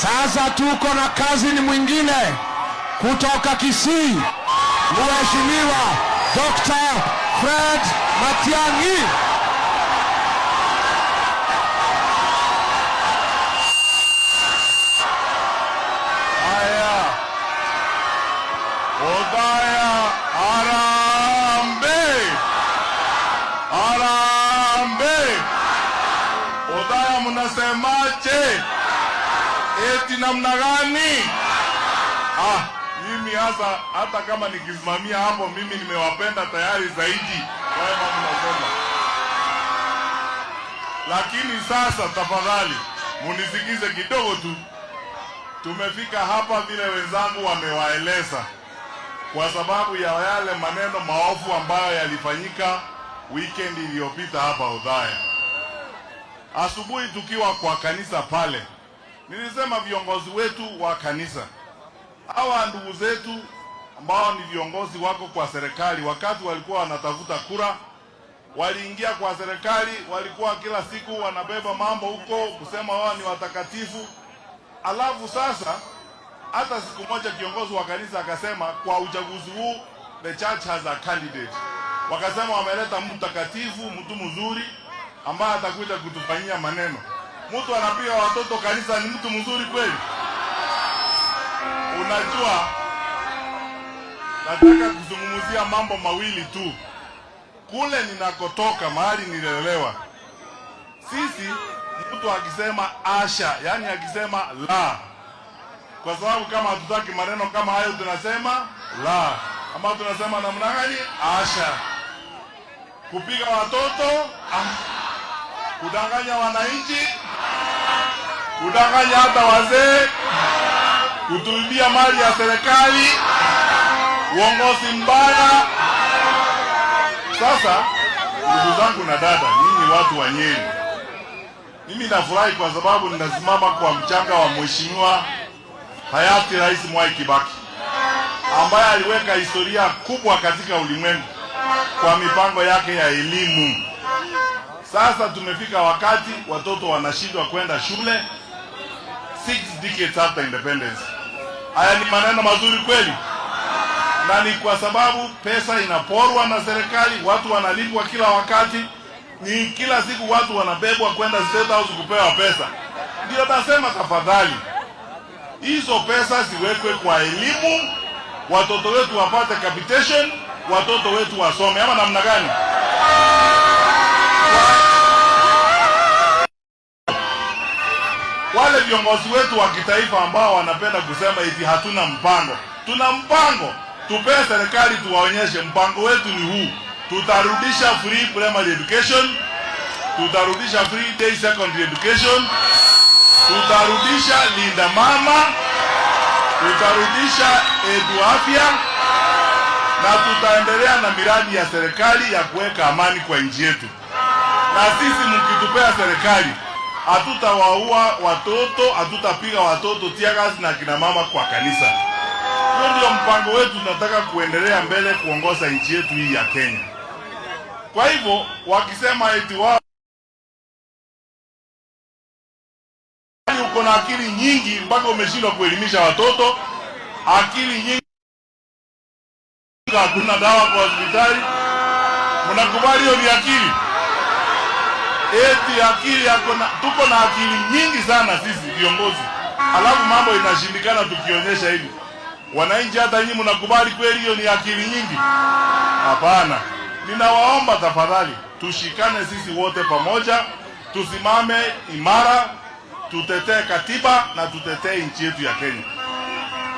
Sasa tuko na cousin mwingine kutoka Kisii, Mheshimiwa Dr. Fred Matiang'i. Haya, Othaya, harambee! Harambee! Othaya, mnasemaje? Eti namna gani? Ah, mimi hasa hata kama nikisimamia hapo, mimi nimewapenda tayari zaidi. Kwa hiyo mnasema. Lakini sasa tafadhali munisikize kidogo tu. Tumefika hapa vile wenzangu wamewaeleza, kwa sababu ya yale maneno maovu ambayo yalifanyika weekend iliyopita hapa Othaya. Asubuhi tukiwa kwa kanisa pale, nilisema viongozi wetu wa kanisa, hawa ndugu zetu ambao ni viongozi wako kwa serikali, wakati walikuwa wanatafuta kura, waliingia kwa serikali, walikuwa kila siku wanabeba mambo huko kusema wao ni watakatifu. Alafu sasa hata siku moja kiongozi wa kanisa akasema kwa uchaguzi huu the church has a candidate. Wakasema wameleta mtu mtakatifu, mtu mzuri ambaye atakuja kutufanyia maneno. Mtu anapiga watoto kanisa ni mtu mzuri kweli? Unajua, nataka kuzungumzia mambo mawili tu. Kule ninakotoka, mahali nililelewa, sisi mtu akisema asha, yani akisema la, kwa sababu kama hatutaki maneno kama hayo tunasema la, ama tunasema namna gani? Asha. Kupiga watoto, ah. Kudanganya wananchi, kudanganya hata wazee, kutuibia mali ya serikali, uongozi mbaya. Sasa ndugu zangu na dada, nyinyi watu wa Nyeri, mimi nafurahi kwa sababu ninasimama kwa mchanga wa Mheshimiwa hayati Rais Mwai Kibaki ambaye aliweka historia kubwa katika ulimwengu kwa mipango yake ya elimu. Sasa tumefika wakati watoto wanashindwa kwenda shule 6 decades after independence. Haya ni maneno mazuri kweli? Na ni kwa sababu pesa inaporwa na serikali, watu wanalipwa kila wakati, ni kila siku watu wanabebwa kwenda State House kupewa pesa. Ndio nasema tafadhali, hizo pesa ziwekwe kwa elimu, watoto wetu wapate capitation, watoto wetu wasome, ama namna gani? Wale viongozi wetu wa kitaifa ambao wanapenda kusema eti hatuna mpango, tuna mpango. Tupee serikali tuwaonyeshe mpango wetu ni huu. Tutarudisha free primary education, tutarudisha free day secondary education, tutarudisha Linda Mama, tutarudisha Edu Afya na tutaendelea na miradi ya serikali ya kuweka amani kwa nchi yetu. Na sisi mkitupea serikali, hatutawaua watoto, hatutapiga watoto tear na kina mama kwa kanisa. Hiyo ndio mpango wetu, tunataka kuendelea mbele kuongoza nchi yetu hii ya Kenya. Kwa hivyo wakisema eti wao uko na akili nyingi mpaka umeshindwa kuelimisha watoto, akili nyingi, hakuna dawa kwa hospitali, mnakubali hiyo ni akili? Eti akili yako na, tuko na akili nyingi sana sisi viongozi, alafu mambo inashindikana tukionyesha hivi. Wananchi, hata nyinyi mnakubali kweli hiyo ni akili nyingi? Hapana. Ninawaomba tafadhali, tushikane sisi wote pamoja, tusimame imara, tutetee katiba na tutetee nchi yetu ya Kenya.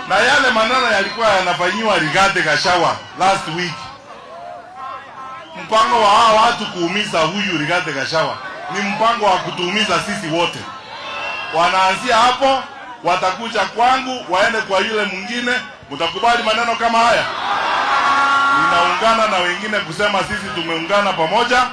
Na yale maneno yalikuwa yanafanyiwa Rigathi Gachagua last week, mpango wa hawa watu kuumiza huyu Rigathi Gachagua ni mpango wa kutuumiza sisi wote. Wanaanzia hapo, watakuja kwangu, waende kwa yule mwingine. Mtakubali maneno kama haya? Ninaungana na wengine kusema sisi tumeungana pamoja.